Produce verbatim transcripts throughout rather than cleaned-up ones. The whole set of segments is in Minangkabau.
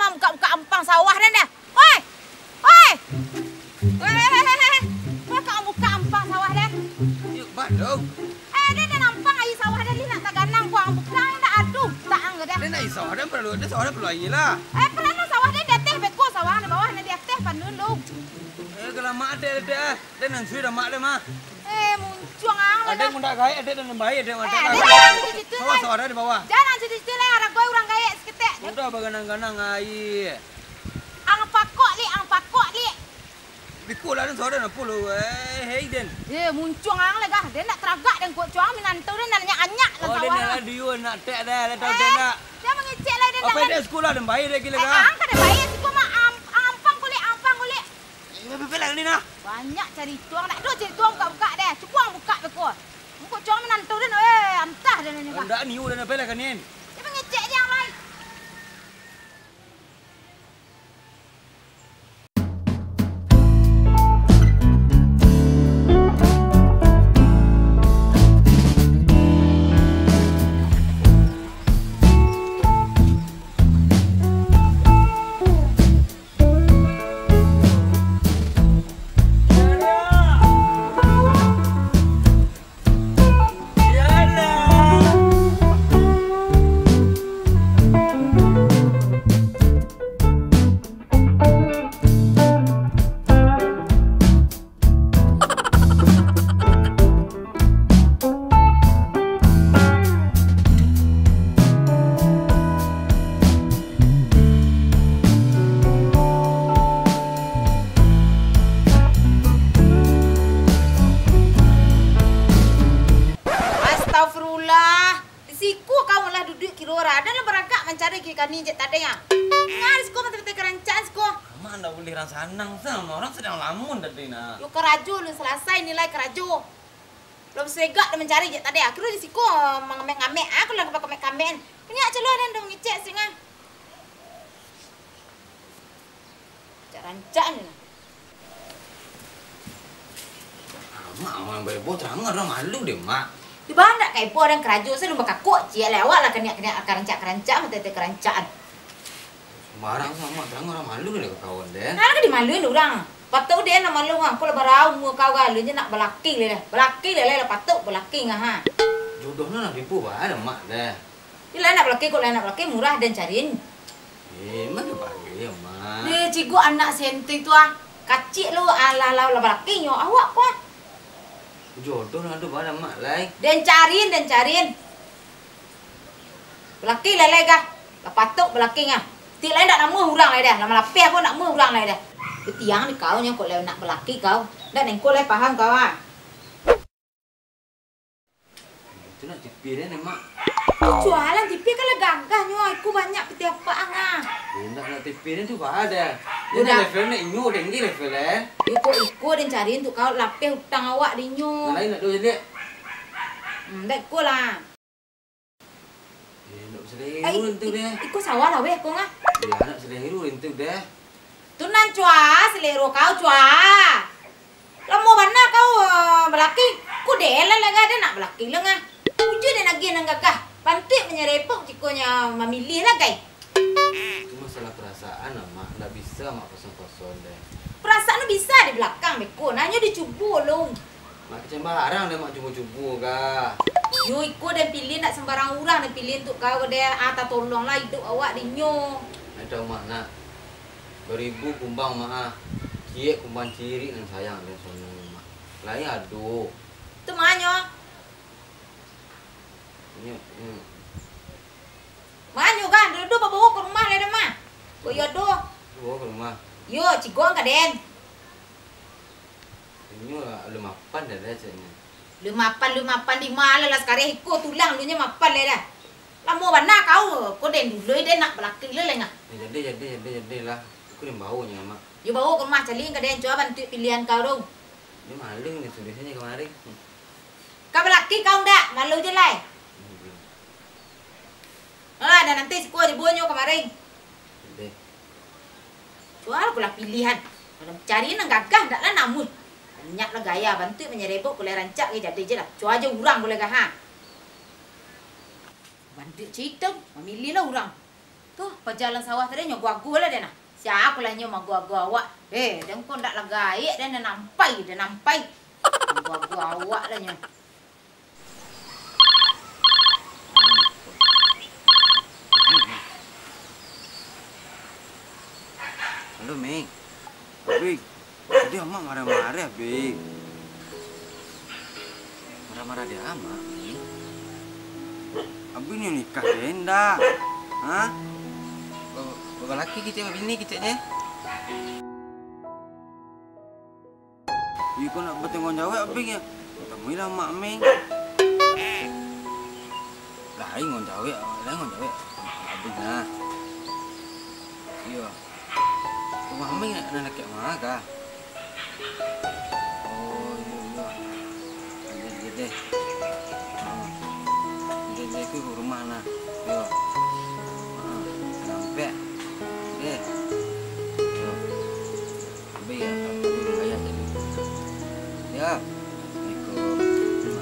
Bukak-bukak ampang sawah den dah. Oi! Oi! Weh, weh, weh, weh, weh. Weh, kau bukak ampang sawah den. Yuk, bah, dong. Eh, den, den ampang aia sawah den, nak taganang kuang bukak, nak aduh, tak ang den. Den nak aia sawah den paralu, den sawah den paralu aia lah. Eh, paralu sawah den di ateh beko, sawah di bawah, nak di ateh pandun dong. Eh, kalamak den, den, ah. Den nan sudah mak den mah. Eh, muncuang ang lah. Ado mundak gaek, ado nan baik, ado Eh, mundak ado gaek. Jan situ-situ Sawah, lai. Sawah ado di bawah. Jan situ-situ lai, aragoi urang gaek saketek. Udah baganang-ganang aia. Ang pakok, Lik, ang pakok, Lik. Biko lah, den sawah den apo lo, eh, hei, den. Eh, muncuang ang lah gah. Den nak taragak den kok cuang minantu den nan anyak-anyak lah Oh, den sawah nak lah. Lah diu nak tek dah, lah tahu Eh, den nak. Jan mangecek lai den Apa nak. Den sekolah den baik lagi lah Eh, gah. Ang kada baik, siko mah am-, ampang kulik, ampang kulik. Eh, bebek lah ni nah. Banyak carito ang, dak ado carito ang bukak-bukak deh. Cubo ang bukak beko. Engko cuang minantu den, eh, antah den ni, Pak. Ndak ni, udah nape lah kanin. Dia mangecek je ang lai. Astagfirullah. Di siko kau lah duduak kiro ra, dan lah baragak mancari kami kani cek tadai ah. Ngah di siko mata-mata karancaan siko. Amak ndak buliah rang sanang, sama urang sadang lamun tadi nah. Yo karajo lun salasai nilai karajo. Lun segak dah mancari cek tadai ah. Kiro di siko mangamek-ngamek ah, aku lah kamek-kamek. Banyak calo nan dah mangecek singah. Rancak-rancak ni lah. Amak, urang baibo tarangan urang malu deh, Mak. Di bana ndak ka ibo dan karajo, saya lumba kakok ciek lai awak lah kaniak-kaniak karancak-karancak, mata-mata karancaan. Sembarang sama tarangan urang malu deh ka kawan deh. Nah, lah ka dimaluin urang. Patuik deh nak malu ngah, kok lah barau umua kau galo je nak balaki lai dah. Balaki lai, lai lah patuik balaki ngah, ha. Jodohnya lah tipu bae dah, Mak deh. Ih, lah nak balaki, kok lah nak balaki, murah den cariin. Eh, mano bagai, Mak? Deh, cigo anak sente tu ah. Kacik lo, alah, lah, lah balaki nyo, awak ko ah. Jodoh lah tu bana, Mak, lai. Den cariin, den cariin. Balaki lai, lai, gah. Lah patuik balaki ngah. Tik lai ndak namuah urang lai dah. Lah malapeh ko ndak namuah urang lai dah. Ketiang di kau nyo kok lai nak balaki kau. Ndak nengko lai paham kau ah. Itu nak tipi den, Mak. Jualan tipi kan lah gagah nyo, iko banyak pitih apak ang ah. Indak nak tipi den tu bah dah. Udah. Level nak inyo tinggi level eh. Iko, iko den cariin tu kau lapeh utang awak dinyo. Nan lain nak duo caliak. Hmm, dak iko lah. Eh, nak selero Eh, tu ik-, deh. Iko sawah lah weh, ko ngah. Ya, nak selero tu deh. Tu nan cua, selero kau cua. Lamo bana kau, eh, balaki. Ku deh lah lagah deh nak balaki lengah. Ujuik deh nagih nan gagah. Pantuik manyarepok cikonyo mamilih lah, gai. Itu masalah perasaan lah, Mak. Ndak bisa Mak kosong-kosong deh. Perasaan tu bisa di balakang beko. Nanyo dicubo lo. Mak kecek barang deh, Mak cubo-cubo kah. Yo, iko den pilih ndak sembarang urang den pilih untuak kau deh. Ah, tatolonglah iduik awak dinyo. Ndak tau, Mak, nak. Baribu kumbang, Mak, ah. Ciek kumbang cirik nan sayang den sonyo, Mak. Lain ado. Tu manyo? Nyo, nyo. Manyo kan, dudu babawo ka rumah lai dah, mah. Ko iyo doh. Bawo ka rumah. Yo, cigong ka den. Inyo lah, alun mapan dah, dah, caknyo. Alun mapan, alun mapan di ma lah, lah sakali iko tulang alun nyo mapan lai dah. Lamo bana kau, ko den dulu, den nak balaki lai, lai ngah. Ya, jadi, jadi, jadi, jadi lah. Iko den bawo nyo, Mak. Yo bawo ka rumah, caliak ka den, cubo bantuak pilihan kau tu. Dia malu ni, tulisannya kemarin. Ka balaki kau ndak? Malu je lai. Alah, dah nanti siko je bunyo kamari. Deh. Cubo lah pilihan. Kalau cari nan gagah ndak lah namuah. Banyak lah gaya, bantuak manyarebok, kalau rancak ge jadi je lah. Cubo aja urang kalau gah, ha. Bantuak cito, mamilih lah urang. Huh, pajalan sawah tadi nyo agu-agu lah den nah. Sia pulo nyo maagu-agu awak? Eh, den ko ndak lah gaek den, den ampai, den ampai. Agu-agu awak lah nyo. Halo, Ming. Abih, tadi Amak marah-marah, Abih. Marah-marah di Amak, Ming? Abih ni nikah dek indak? Hah? Ba-, babalaki kecek, babini keceknyo? Iko nak batangguang jawek, Abih, yo? Tamuilah Amak, Ming. Lain tangguang jawek, lain tangguang jawek. Abih nah. Iyo. Rumah Aming nak, nak dakek ma kah? Oh, iyo, iyo. Iyo, iyo deh. Ha. Iyo, iyo, itu rumah nah. Iyo. Ha, nampek. Deh. Iyo. Abih, abih, ayah tadi. Yo. Assalamualaikum.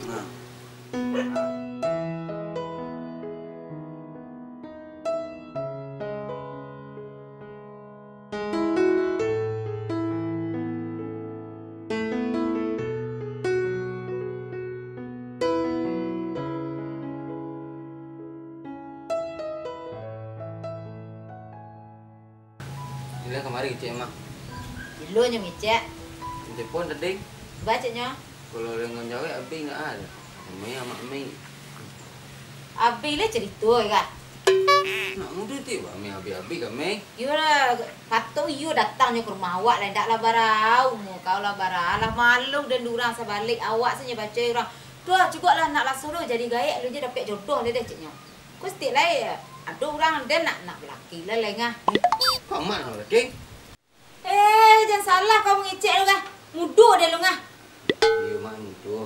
Nah. Iko kamari kecek, Mak. Dulu nyo ngecek. Telepon tadi. Ba keceknyo? Kalau lai tangguang jawek, Abih nak ah. Amai, Amak, Amai. Abih lah carito, yo kah? Nak mudo ti, Amai, Abih, Abih, Amai. Iyo lah, patuik iyo datangnyo ka rumah awak lah, indak lah barau, kau lah bara-, lah malu den urang sabalik awak sajo baco urang. Dah, cukuiklah nak laso tu, jadi gaek lu je dapek jodoh lah deh, keceknyo. Ko saketek lai, ado urang den nak, nak balaki lah lai ngah. Kau Amak nak balaki? Eh, jan salah kau mangecek lu ngah. Mudo den lu ngah. Iyo, Mak, mudo.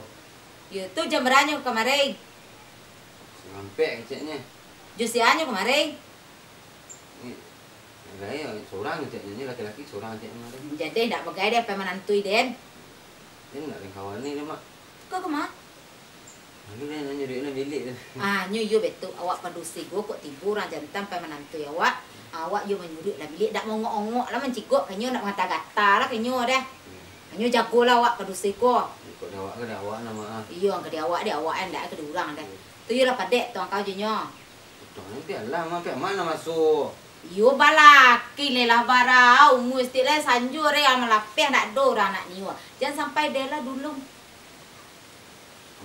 Iyo, tu jam baranyo kamari? Sarampek keceknyo. Jo sia nyo kamari? Eh, lai, surang keceknyo, laki-laki surang keceknyo kamari. Jadi, ndak bagai deh, pai manantui den. Den ndak den kawan ni deh, Mak. Kau ka ma? Anu deh, nyo duit nyo bilik tu. Ah, nyo iyo betul. Awak padusi go kok tibo urang jantan pai manantui awak. Awak iyo manyuruik lah bilik, dak maongok-ongok lah mancigok ka nyo, dak mangata-gata lah ka nyo deh. Ka nyo jago lah awak padusi ko. Iko dek awak, ka dek awak nah, Mak, ah. Iyo, ka dek awak, dek awak, ndak ka dek urang deh. Iyo. Tu iyolah padek tu angkau jo nyo. Itu nanti alah, Mak, pek ma nak masuk? Iyo balaki ni lah bara, umua saketek lai sanjo re, amak lapeh ndak ado urang nak nio. Jan sampai deh lah dulu.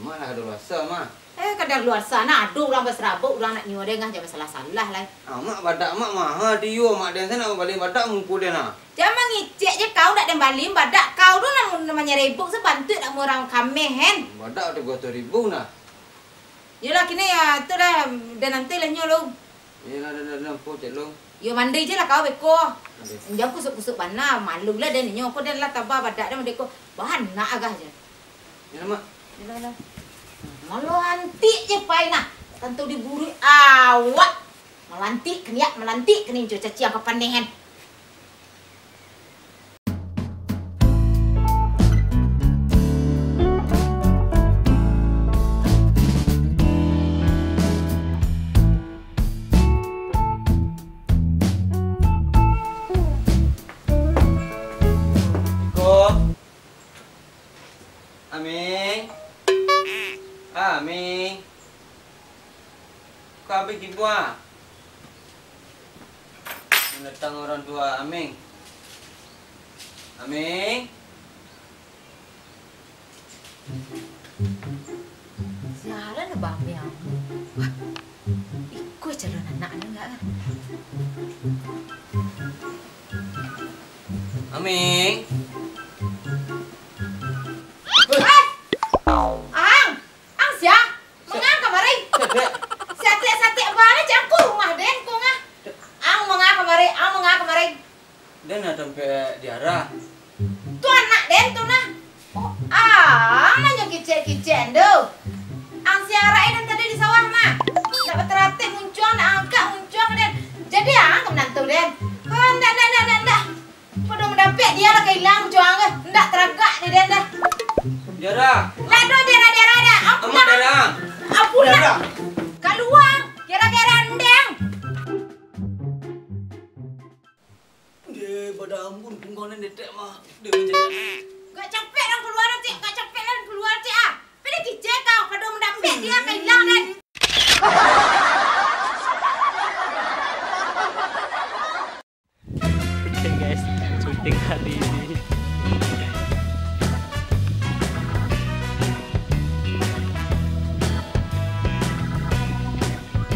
Amak lah kadaluarsa, Mak. Eh, kadaluarsa, nah, ado urang basarabuik, urang nak nio deh, ngah, jan basalah-salah lai. Amak badak, Mak, maha di iyo, Mak, den sanak babali badak mungku den, nah. Jan mangecek je kau, dak den bali badak kau tu, namun manyaribuk sabantuak dak murang kameh, hen. Badak tu dua ratus ribu, nah. Yolah, kini, ah, tu dah, den nanti lah nyo lu. Iyolah, dah, dah, dah, ampo cek lu. Yo, mandi je lah kau beko. Aduh. Jan kusuk-kusuk bana, malu lah den nyo. Ko den lah taba badak den mandi ko. Bahanak agah je. Iyolah, Mak. Iyolah, iyolah. Malantik je pai nah. Tantu diburuik awak. Malantik keniak, malantik keninco caciang kapanehan. Ko. Aming. Aming. Ko Abih tibo, ah? Datang urang tua, Aming. Aming. Sialan lah Bang Aming. Wah, iko calon anak ni enggak kan? Aming. Eh! Ang! Ang sia? Manga kamari? Satek-satek bana cangko rumah den ko ngah. Ang manga kamari, ang manga kamari. Den lah tampek Diara. Tu anak den tu nah. Oh, ang lah nyo kicek-kicek tu. Ang sia arak den tadi di sawah mah. Nak bataratik muncuang, nak angkak muncuang den. Jadi ang ka manantu den. Oh, ndak, ndak, ndak, ndak, ndak. Pado mandapek dia lah ka ilang juang eh. Ndak taragak di den dah. Diara. Ndak ado Diara-Diara dah. Ampun Amak lah. Diara. Ampun lah. Diara. Kalua. Gara-gara den Daripada ambun pungkau nan detek mah, dia menjadi. Gak capek nan keluar, Cik. Gak capek nan keluar, Cik, ah. Pada kicek kau, pada mendapik dia, kau hilang, Dan. Oke, guys, syuting hari ini.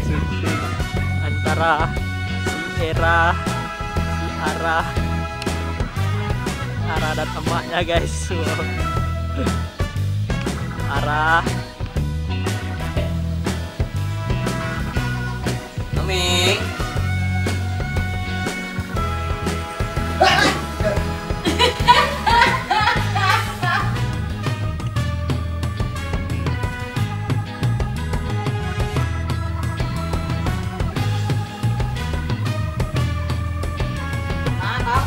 Syuting antara si Era, si Ara, Ara dan emaknya, guys. Wow. Ara. Aming.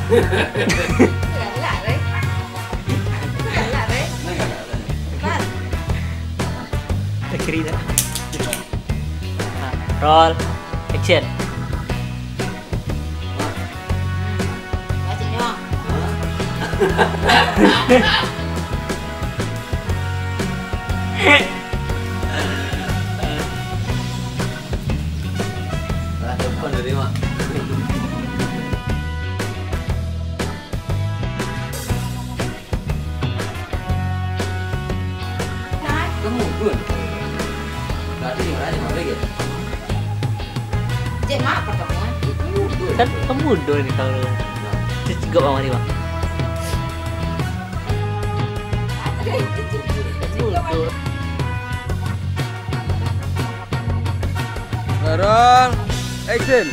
Galak, Rey. Galak, Rey. Galak. Kiri dah. Nah, roll. Action. Lah, telepon dari mak. Kamu pun. Berarti di mana, di mana lagi? Cek, mak, pertemuan. Kan kamu dua ni kalau cicigok bang mari, bang. Kamu dua. Sekarang, action.